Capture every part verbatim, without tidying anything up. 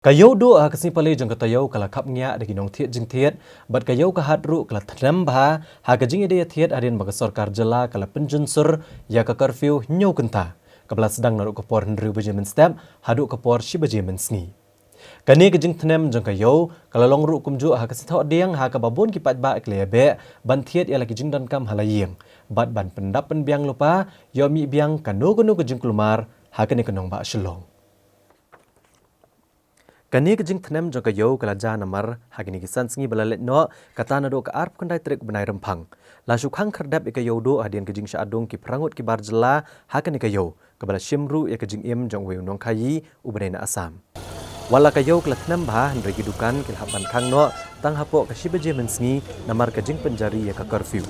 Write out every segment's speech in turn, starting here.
Ka ïew duh ha ka sngi palei jong ka taïew ka la khapngiah da ki nongthied jingthied, bad ka ïew ka hat ruh ka la thnem bha ha ka jingïadei ïathied hadien ba ka sorkar jylla ka la pynjynsur ïa ka curfew hynñiew kynta, kaba la sdang naduh ka por hynriew baje mynstep haduh ka por shi baje mynsngi. Kane ka jingthnem jong ka ïew ka la long ruh kumjuh ha ka sngi Thohdieng ha kaba bun ki paidbah ki la ïabeh ban thied ïa la ki jingdonkam ha la ïing, bad ban pyndap pynbiang lypa ïoh mih biang kano kano ka jingkulmar ha kane ka nongbah Shillong. Kane ka jingthnem jong ka ïew ka la jia namar ha kine ki san sngi ba la leit noh, kata naduh ka arphew khyndai tarik u bnai Rymphang, la shu khang khyrdep ïa ka ïew duh hadien ka jingshah dung ki phra ngut ki bar jylla ha kane ka ïew, kaba la shim ruh ïa ka jingim jong uwei u nongkhaïi uba dei na Assam. Wat la ka ïew ka la thnem bha, hynrei ki dukan ki la hap ban khang noh tang hapoh ka shi baje mynsngi namar ka jingpynjari ïa ka curfew.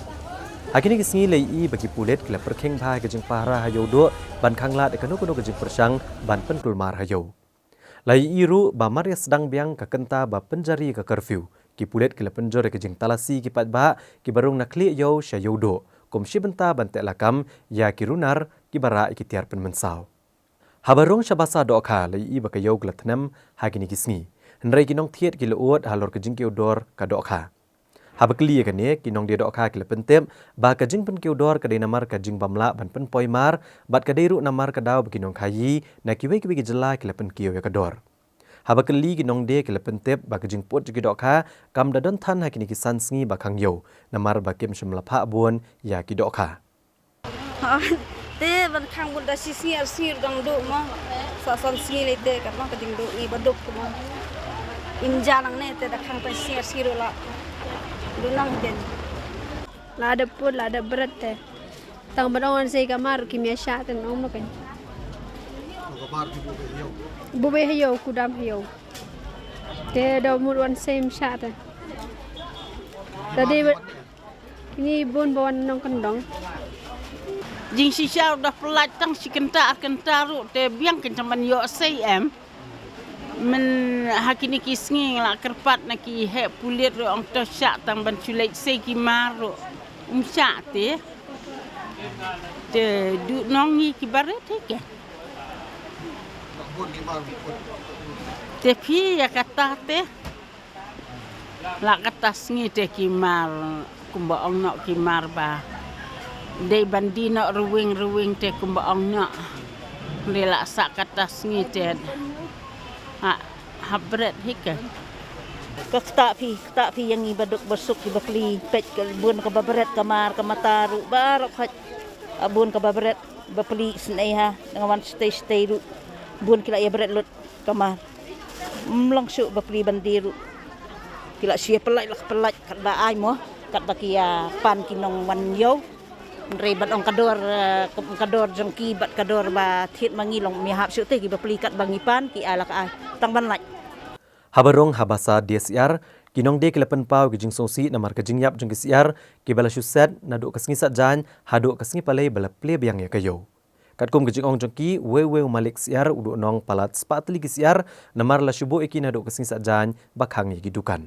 Ha kine ki sngi la ïohi ba ki pulit ki la pyrkhing bha ïa ka jingpahara ha ïew duh ban khanglad ïa kano kano ka jingpyrshang ban pynkulmar ha ïew. La ïohi ruh ba mar ïa sdang biang ka kynta ba pynjari ïa ka curfew, ki pulit ki la pynjur ïa ka jingtalasi ïa ki paidbah kiba rung na khlieh ïew sha ïew duh, kum shi bynta ban teh lakam ïa ki runar kiba rah ïa ki tiar pynmynsaw. Haba rung sha basa dohkha la ïohi ba ka ïew ka la thnem ha kine ki sngi, hynrei ki nongthied ki la ud halor ka jingkiew dor ka dohkha. Haba kylli ïa kane, ki nongdie dohkha ki la pyntip ba ka jingpynkiew dor ka dei namar ka jingbymlah ban pynpoi mar, bad ka dei ruh namar ka daw ba ki nongkhaïi na kiwei kiwei ki jylla ki la pynkiew ïa ka dor. Haba kylli, ki nongdie ki la pyntip ba ka jingput jong ki dohkha kam da don than ha kine ki san sngi ba khang ïew, namar ba kim shym la phah bun ïa ki dohkha. Te ban khang bun da shi sngi ar sngi ruh dang duh mo. Sa san sngi lei te, katno ka jingduh ngi ba duk te mo. Im ja nangne te da khang tang shi sngi ar sngi ruh la duh nang te. La da put, la da bret te. Tang ban ong wan sei ka mar ruh kim ïa shah te, ong mo kan. Buh beit ha ïew, kudam ha ïew. Te da mut wan sei im shah te. Da dei ba Kine bun ba wan nongkyndong. Jingshisha ruh da pynlait tang shi kynta ar kynta ruh, te biang kynta ban ïoh sei em. Myn ha kine ki sngi nga la kyrpad na ki heh pulit ruh, ong to shah tang ban shu leit sei ki mar ruh. Um shah te. Te duh nong ngi ki barit hi ke. Te phi ïa kata te. La kata sngi te ki mar, kumba ong noh ki mar ba dei ban die noh ruwing ruwing te kumba ong noh. Dei la sa kata sngi te. Ha, ha bret hi ke. Ka kata phi, kata phi ïa ngi ba duk ba suk ki ba pli, peit ka bun ka ba bret ka mar ka mata ruh baroh khoit. A bun ka ba bret ba pli snei ha, nga wan stei stei ruh. Bun ki la ïa bret lut ka mar. Mlong shuh ba pli ban die ruh. Ki la shu ïa pynlait, la pynlait katba ai mo, katba ki ïa pan ki nongwan ïew. Hynrei ban ong ka dor, eh, ka dor jong ki bad ka dor ba thied ma ngi long ym ïahap shuh te, ki ba pli katba ngi pan ki ai la ka ai. Tang ban lait. Haba rung ha basa die syiar, ki nongdie ki la pynpaw ki jingsngewsih namar ka jingïap jong ki syiar kiba la shu set naduh ka sngi Saitjaiñ haduh ka sngi Palei ba la plie biang ïa ka ïew. Katkum ka jingong jong ki, uwei uwei u malik syiar u duh nong palat spah tylli ki syiar namar la shu buh ïa ki naduh ka sngi Saitjaiñ ba khang ïa ki dukan.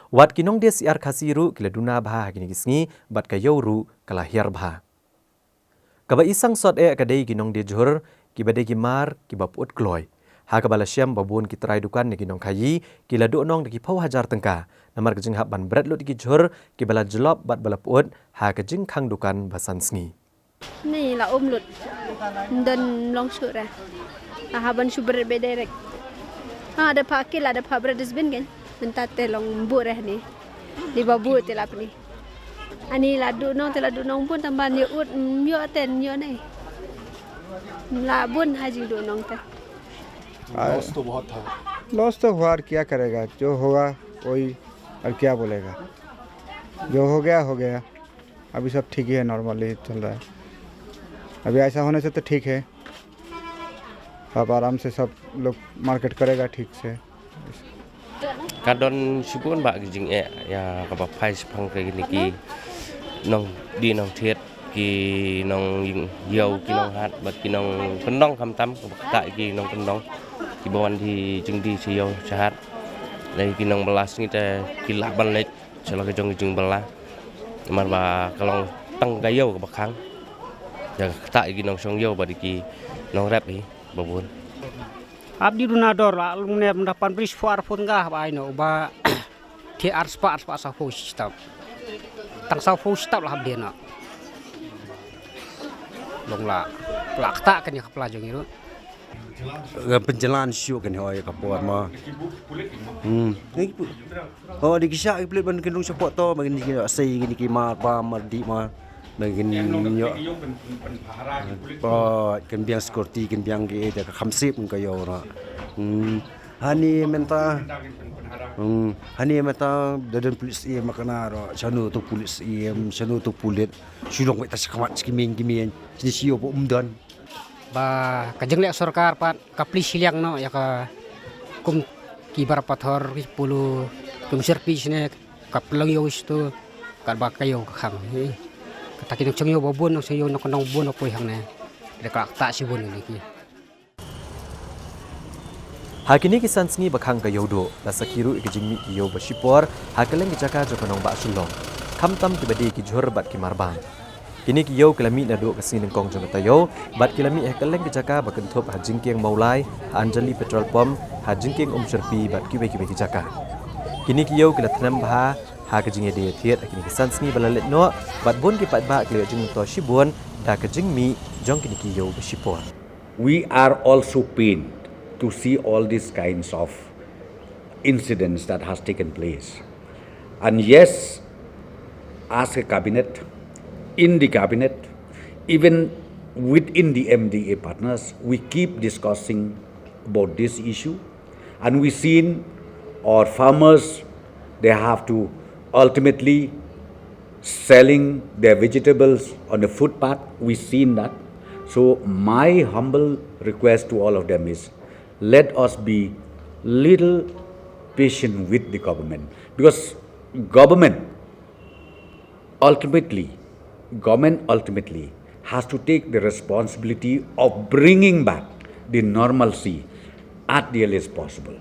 Wat ki nongdie syiar Khasi ruh ki la duna bha ha kine ki sngi bad ka ïew ruh ka la hiar bha. Kaba i sangsot eh ka dei ki nongdie jhur kiba dei ki mar kiba pyut kloi. Ha kaba la shem ba bun ki trai dukan ne ki nongkhaïi ki la duh nong da ki phew hajar tyngka namar ka jinghap ban bret lut ïa ki jhur kiba la jlop bad ba la pyut ha ka jingkhang dukan ba san sngi. Ni la um lut. Ym don long shuh re. Aha ban shu bret beit direct. Ha da pha kil, la da pha bret dustbin kan. Mynta te long buh re ni. Di ba buh te la pni. Ani la duh nong te la duh nong bun tang ban ïa ud, ym ïoh te ym ïoh ne. La bun ha jingduh nong te. लॉस तो बहुत था। लॉस तो हुआ, और क्या करेगा, जो होगा वही, और क्या बोलेगा, जो हो गया हो गया। अभी सब ठीक ही है, नॉर्मली चल रहा है। अभी ऐसा होने से तो ठीक है, अब आराम से सब लोग मार्केट करेगा ठीक से। Ka don shibun bah ki jingeh ïa kaba phai shaphang kine ki nongdie nongthied, ki nongïew, ki nonghat bad ki nongkyndong, khamtam kaba ktah ki nongkyndong kiba wan die jingdie sha ïew sha hat. Lei ki nongbylla sngi te ki lah ban leit sha la ka jong ki jingbylla. Namar ba ka long tang ka ïew kaba khang. Ïa kata ki nongshong ïew bad ki nongrep hi ba bun. Ap di duna dor la lung ne mda pan bris fuar fun ga ba ino ba. Ti ar spa ar spa sa fo stap. Tang sa fo stap la hab di na. Long la. Plak ta kan ya kapla jong iru. Ga penjalan shu kan hoi ka por ma. Hmm. Ngi pu. Oh, di ki sha ki pulit ban kin rung support to, ban kin ki sei kin ki mar ba mar di ma. Ban kin yo. Oh, kin biang security, kin biang ki da ka kham sip ka yo ra. Hmm. Hani mynta. Hmm. Hani mynta da don pulit E M ma kana ro. Shano to pulit E M, shano to pulit. Shu long wei ta shakamat shiki min ki min. Shini shi yo po um don. Ba ka jingleh sorkar pat ka pli shiliang no ya ka kum ki bar pathor ki pulu kum serpi sine ka plang yo sto ka ba ka yo ka khang. Ka ta ki nong chang yo ba bun nong chang yo nong nong bun nong poi hang ne. De ka ta shi bun ni ki. Ha kine ki san sngi ba khang ka yo do la sakhi ruh ki jingmih ki yo ba shipor ha ka leng ki jaka jong ka nong ba Shillong. Kham tam ki ba dei ki jhur bad ki marbang. Kine ki yo ki la mih na do ka sngi nyngkong jong ka tayo bad ki la mih ha ka leng ki jaka ba kynthup ha jingkieng Mawlai, ha Anjali petrol pump, ha jingkieng Umsherpi bad kiwei kiwei ki jaka. Kine ki yo ki la thnem bha ha ka jingïadei thied ha kine ki san sngi ba la leit noh bad bun ki paidbah ki la ïoh jingmyntoi shibun da ka jingmih jong kine ki yo ba shipor. We are also pained to see all these kinds of incidents that has taken place. And yes, as a cabinet, in the cabinet, even within the M D A partners, we keep discussing about this issue. And we seen our farmers, they have to ultimately selling their vegetables on the footpath. We seen that. So my humble request to all of them is, let us be little patient with the government, because government ultimately, government ultimately has to take the responsibility of bringing back the normalcy at the earliest possible.